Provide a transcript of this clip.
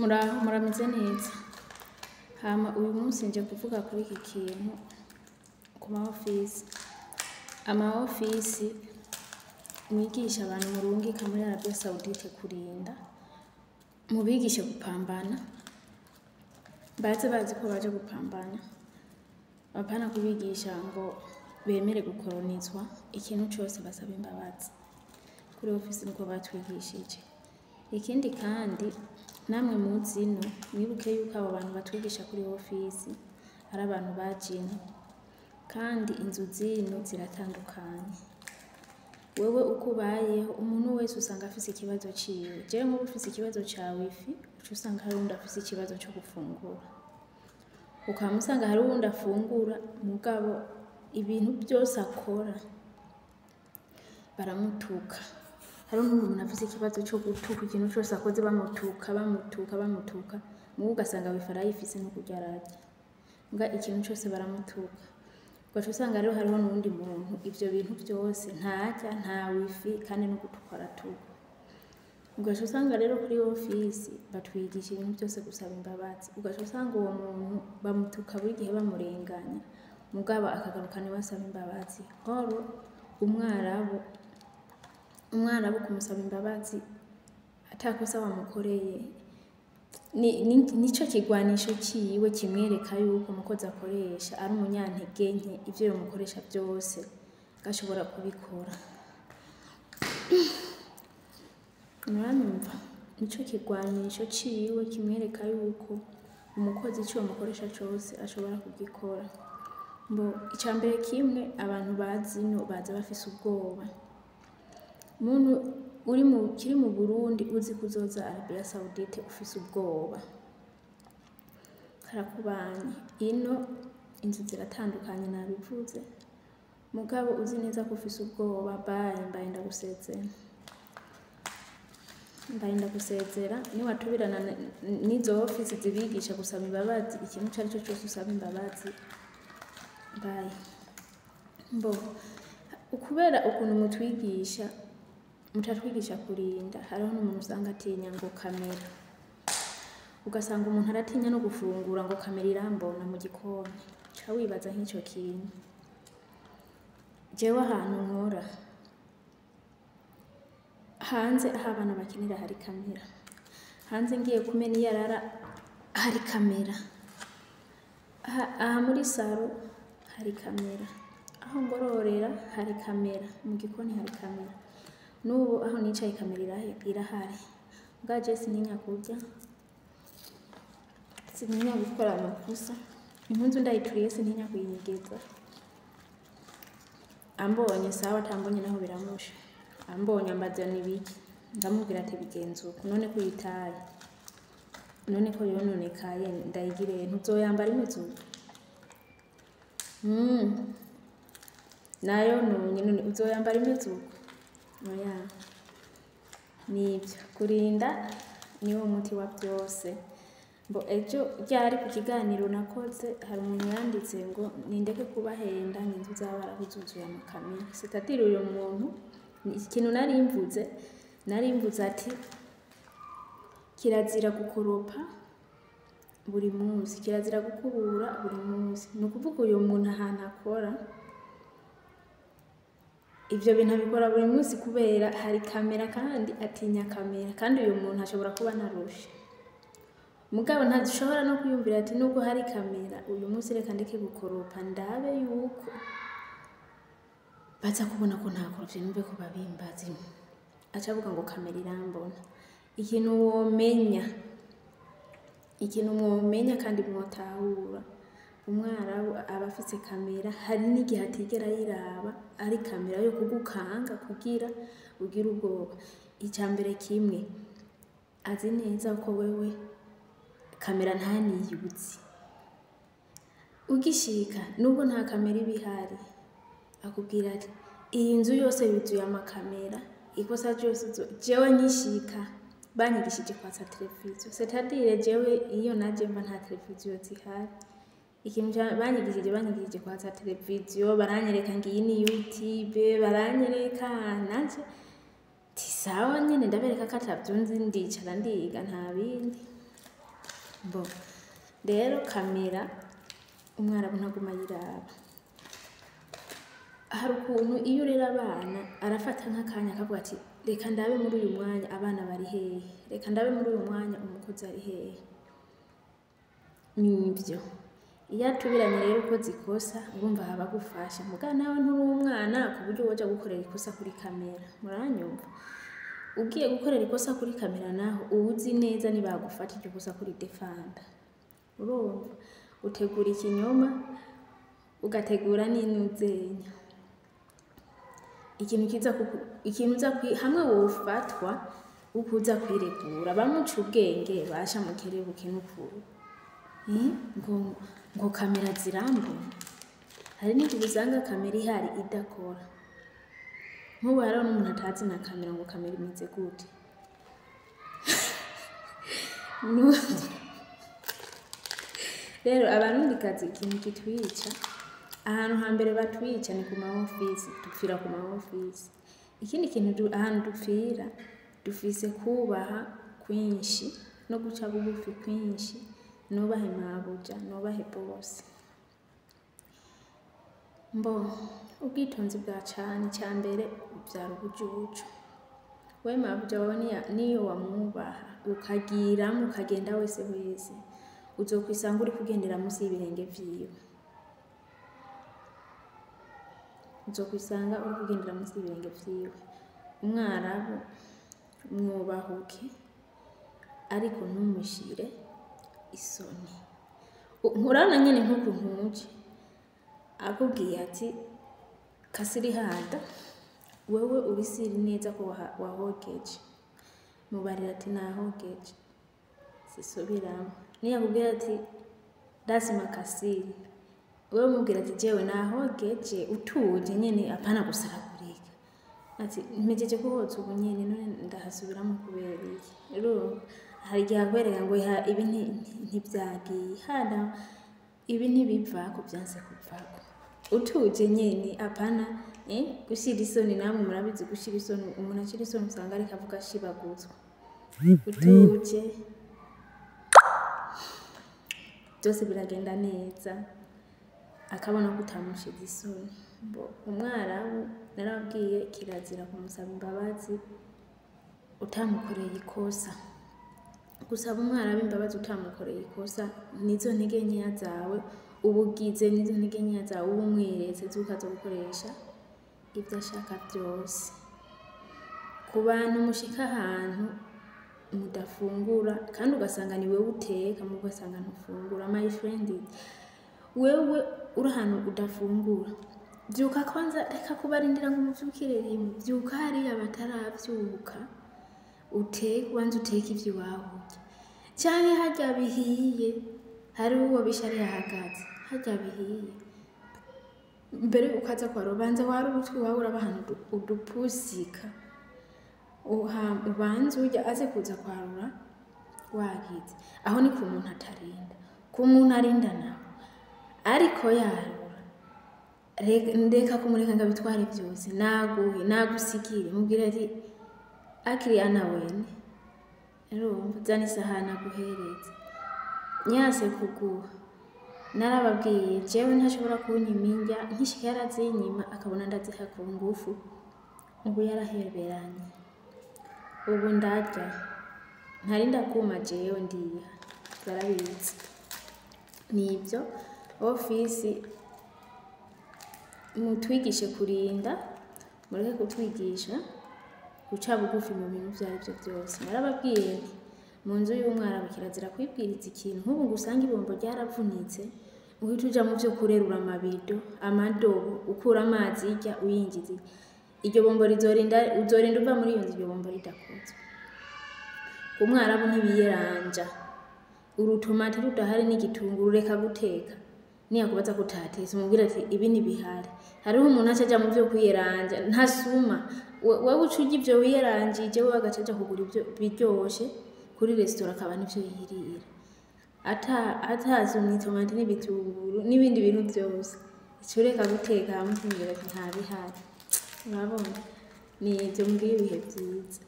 Muraho, murameze neza. Hama uyu munsi nje kuvuga kuri iki kintu ku ma ofisi. Ama ofisi mwigisha abantu murungika muri Arabie Saoudite kurinda, mubigishe gupambana, baze bazi ko baje gupambana, apana kubigisha ngo bemere gukoronizwa, ikintu cose basaba imbabazi. Kuri ofisi niko batwigishije. Ikindi kandi namwe muzi ino, mwibuke yuko abo bantu batwigisha kuri ofisi ari abantu baje ino, kandi inzu zino ziratandukanye. Wewe uko ubayeho, umuntu wese usanga afise ikibazo ciwe. Jewe nk'ubu ufise ikibazo ca wifi, uca usanga hari uwundi afise ikibazo co gufungura. Ukaba usanga hari uwundi afungura, mugabo ibintu vyose akora baramutuka. Hariho n'umuntu afise ikibazo co gutuka, ikintu cose akoze bamutuka, bamutuka, bamutuka, muga ugasanga wifi arayifise no kurya ararya. Muga ikintu cose baramutuka. Ugaca usanga rero hariho n'uwundi muntu ivyo bintu vyose ntarya, nta wifi kandi no gutukwa aratukwa. Ugaca usanga rero kuri ofisi batwigisha ibintu vyose gusaba imbabazi. Ugaca usanga uwo muntu bamutuka buri gihe bamurenganya, mugabo akagaruka niwe asaba imbabazi. Or umwarabu kumusaba imbabazi atakosa wamukoreye, nico kigwanisho ciwe kimwereka yuko umukozi akoresha ari umunyantege nke, ivyo yomukoresha vyose gashobora kubikora. Muranyumva? Nico kigwanisho ciwe kimwereka yuko umukozi ico yomukoresha cose ashobora kugikora. Mbo icambere kimwe, abantu bazi ino baza bafise ubwoba. Muntu uri mu kiri mu Burundi uzi kuzoza Arabia Saoudite ufise ubwoba, karakubanye. Ino inzu ziratandukanye nabivuze, mugabo uzi neza ko ufise ubwoba, bye, mbaye ndagusezera. Mbaye ndagusezera, niwatubirana n'izo ofisi zibigisha gusaba imbabazi, ikintu ico arico cose usaba imbabazi, bye. Mbo ukubera ukuntu mutwigisha, mutatwigisha kurinda, hariho n'umuntu usanga atinya ngo kamera. Ugasanga umuntu aratinya no gufungura ngo kamera irambona mu gikoni. Ca wibaza nk'ico kintu. Jewe ahantu nkora, hanze aho abana bakinira hari kamera. Hanze ngiye kumena iyarara hari kamera. Aha muri saro hari kamera. Aho ngororera hari kamera. Mu gikoni hari kamera. N'ubu aho nicaye kamera irahari. Muga je sintinya kurya, sintinya gukora amakosa. Impuzu ndayituriye sintinya kuyinyegeza. Ambonye sawa, atambonye naho biramusha. Ambonye ambaza nibiki, ndamubwira ati bigenze uku, none ko uyitaye, none ko yononekaye, ndayigire ntuzoyambara imeze uku? Nayo nonye none uzoyambara imeze uku? Oya. Nivyo, kurinda niwo muti wa vyose. Mbo ejo ryari ku kiganiro nakoze, hari umuntu yanditse ngo nindeke kubahenda ngo inzu z'abarabu zuzuye amakamera. C'est-à-dire uyu muntu, ikintu nari mvuze, nari mvuze ati kirazira gukoropa buri munsi, kirazira gukubura buri munsi. Ni ukuvuga uyu muntu ahantu akora, ivyo bintu abikora buri munsi kubera hari kamera kandi atinya kamera, kandi uyu muntu ashobora kuba anarushe. Mugabo ntashobora no kwiyumvira ati nubwo hari kamera, uyu munsi reka ndeke gukoropa ndabe yuko baza kubona ko ntakorovye, numve ko babimbaza. Aca avuga ngo kamera irambona. Ikintu womenya, ikintu mwomenya kandi mwotahura, umwarabu aba afise kamera, hari n'igihe atigera ayiraba, ari kamera yo kugukanga kugira ugire ubwoba. Ica mbere kimwe, azi neza ko wewe kamera ntaniyuzi. Ugishika, nubwo nta kamera iba ihari, akubwira ati iyi nzu yose yuzuye amakamera, ikosa ryose jewe nkishika banyigishije kwatsa televiziyo, c'est-à-dire jewe iyo naje mba nta televiziyo zihari. Ikintu banyigishije kwatsa televiziyo, baranyereka ngo iyi ni YouTube, baranyereka nanje ti sawa nyene, ndabereka ko atavyo nzi, ndicara ndiga nta bindi. Bo rero kamera umwarabu ntaguma ayiraba. Hari ukuntu iyo urera abana arafata nk'akanya akavuga ati: "Reka ndabe muri uyu mwanya abana bari hehe, reka ndabe muri uyu mwanya umukozi ari hehe." Nivyo, iyo atubiranye rero ukoze ikosa, urumva haba agufasha. Muga nawe nturi umwana ku buryo woja gukorera ikosa kuri kamera. Muranyumva? Ugiye gukorera ikosa kuri kamera naho, uba uzi neza nibagufata iryo kosa kuri defanda. Urumva utegura ikinyoma, ugategura n'inuzenya ikintu kiza ikintu uza hamwe wofatwa ukuza kwiregura. Bamuca ubwenge basha mukerebuke n'ukuri. Ngo kamera zirambona. Hari n'igihe usanga kamera ihari idakora. Nk'ubu hariho n'umuntu atazi na kamera, ngo kamera imeze gute. Rero abarundikazi, ikintu kitwica, ahantu hambere batwica ni ku ma ofisi. Dupfira ku ma ofisi. Ikindi kintu, ahantu dupfira, dufise kubaha kwinshi no guca bugufi kwinshi. Nubahe mabuja, nubahe bose. Mbo ubwitonzi bwa cane icambere buvyara ubujuju. We mabuja wawe niyo wamwubaha ukagiramwo, ukagenda wese wese, uzokwisanga uriko ugendera musi y'ibirenge vyiwe. Uzokwisanga uriko ugendera musi y'ibirenge vyiwe. Umwarabu mwubahuke, ariko ntumushire isoni. Urabona nyene nk'ukuntu uje akubwiye ati: "Kasiri hada," wewe ubisiri neza ko wahogeje. Mubarira ati: "Nahogeje, sisubiramwo." Niyakubwira ati: "Lazima kasiri," wewe mubwira ati: "Jewe nahogeje," utuje nyene, apana gusaragurika. Ati: "Mpejeje kuhoza ubu nyene, none ndahasubiramwo kubera iki?" Urumva hari igihe akwereka ngo ibi ntivyagiye hada, ibi ntibivako, vyanse kuvako. Utuje nyene, apana gushira isoni. Namwe murabizi, gushira isoni, umuntu ashira isoni usanga ariko avuga ashibaguzwa. Utuje, byose biragenda neza, akabona ko utamushize isoni. Bo umwarabu narababwiye, kirazira kumusaba imbabazi utamukoreye ikosa. Gusaba umwarabu imbabazi utamukoreye ikosa, nizo ntege nkeya zawe uba ugize, nizo ntege nkeya zawe uba umweretse zuko aza gukoresha ibyo ashaka byose. Ku bantu mushika ahantu mudafungura, kandi ugasanga ni wewe uteka, muga ugasanga ntufungura, my friend, wewe uri ahantu udafungura, vyuka kwanza. Reka kubarindira ngo muvyukire rimwe. Vyuka hariya bataravyuka, uteke, ubanze uteke ivyo iwawe urya. Canke harya bihiye, hariho uwo bishe ari hahagaze harya bihiye, mbere ukaza kwara, ubanza wari urutwi iwawe, uraba ahantu udupusika, ubanze urya, aze kuza kwarura wagize. Aho ni ku muntu atarinda. Ku muntu arinda nawe ariko yarura, ndeka kumureka ngo abitware vyose. Naguhe, nagusigire, mubwire ati: "Akiri ana wene." Urumva, zana isahani aguhereze. Nyase kuguha, narababwiye, jewe ntashobora kunyima indya. Nkishika yarazinyima, akabona ndaziha ku ngufu. Ubu yaraheberanye, ubu ndarya, ntarinda kuma, jewe ndiha, barabizi. Nibyo, ofisi mutwigishe kurinda, mureke kutwigisha guca bugufi mu bintu ivyo arivyo vyose. Narababwiye nti mu nzu y'umwarabu kirazira kwibwiriza ikintu. Nk'ubu ngo usange ibombo ryaravunitse, uhita uja mu vyo kurerura amabido, amadobo, ukura amazi irya uyinjiza iryo bombo, rizorinda, uzorinda uva muri iyo nzu iryo bombo ridakozwe. Umwarabu ntibiyeranja. Urutomati rudahari n'igitunguru, reka guteka. Niyakubaza ko utatetse, umubwire ati: "Ibi ntibihari." Hariho umuntu aca aja mu vyo kwiyeranja, ntasuma. Wewe uca urya ivyo wiyeranjije, wewe agaca aja kugura ivyo biryoshe kuri resitora, akaba nivyo yirira, ata atasumye itomati n'ibitunguru n'ibindi bintu vyose. Ico ureka guteka, hamwe ukimubwira ati: "Ntabihari." Urabona, ni ivyo. Mbwiye ibihe vyiza.